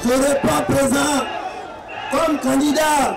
Je réponds présent comme candidat.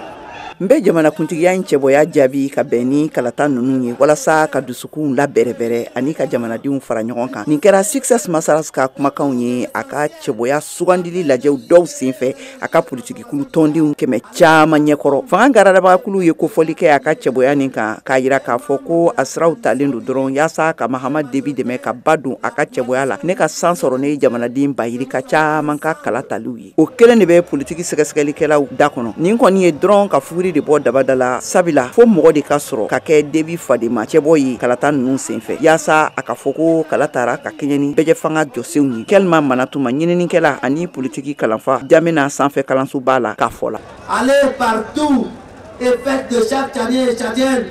N bɛ jamanakuntigiya in cɛbɔya jaabi ka bɛn ni kalata ninnu ye walasa ka dusukunw labɛrɛbɛrɛ ani ka jamanadenw fara ɲɔgɔn kan. Nin kɛra Succès Masra ka kumakanw ye a ka cɛbɔya sugandili lajɛw dɔw senfɛ a ka politikikulu tɔndenw kɛmɛ caman ɲɛkɔrɔ. Fanga garadabakulu ye kofɔli kɛ a ka cɛbɔya nin kan, k'a yira k'a fɔ ko a siraw talen don dɔrɔn yaasa ka Mahamat Déby dɛmɛ ka ba don a ka cɛbɔya la ne ka san sɔrɔ ne jamanaden bayirika caman ka kala taliw ye. O kelen de bɛ politiki sɛgɛsɛgɛlikɛlaw da kɔnɔ. Nin kɔni ye dɔrɔn ka fuguri de bɔ dabada la, sabula fo mɔgɔ de ka sɔrɔ ka kɛ Déby fadenma cɛbɔ ye kalata ninnu senfɛ, yaasa a ka fɔ ko kala taara ka kɛɲɛ ni bɛɛjɛfanga jɔsenw ye. Kɛlima Manatuma, ɲininikɛla ani politiki kalanfa Jamina sanfɛ kalansoba la, k'a fɔ la. Allez partout et faites de chaque Tchadien et Tchadienne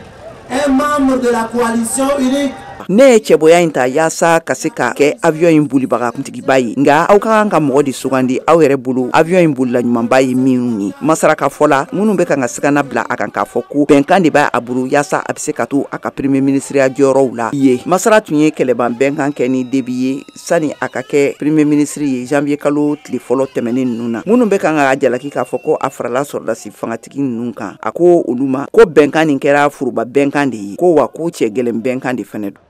un membre de la coalition unique. Ne ye cɛbɔya in ta yaasa ka se ka kɛ avion in bolibaga kuntigiba ye, nka aw ka kan ka mɔgɔ de sugandi aw yɛrɛ bolo avion in bolila ɲumanba ye minnu ye. Masara ka fɔ la, minnu bɛ kan ka sigana bila a kan k'a fɔ ko bɛnkan de b'a bolo yaasa a bɛ se ka to a ka premier ministre jɔyɔrɔw la ye. Masara tun ye kɛlɛban bɛnkan kɛ ni Déby ye sani a ka kɛ premier ministre ye janvier kalo tile fɔlɔ tɛmɛnen ninnu na. Minnu bɛ kan ka jalaki k'a fɔ ko a farala sɔrɔdasi fangatigi ninnu kan, a ko olu ma ko bɛnkan nin kɛra foroba bɛnkan de ye, ko wa ko cɛ gɛlɛn bɛnkan de fɛnɛ don.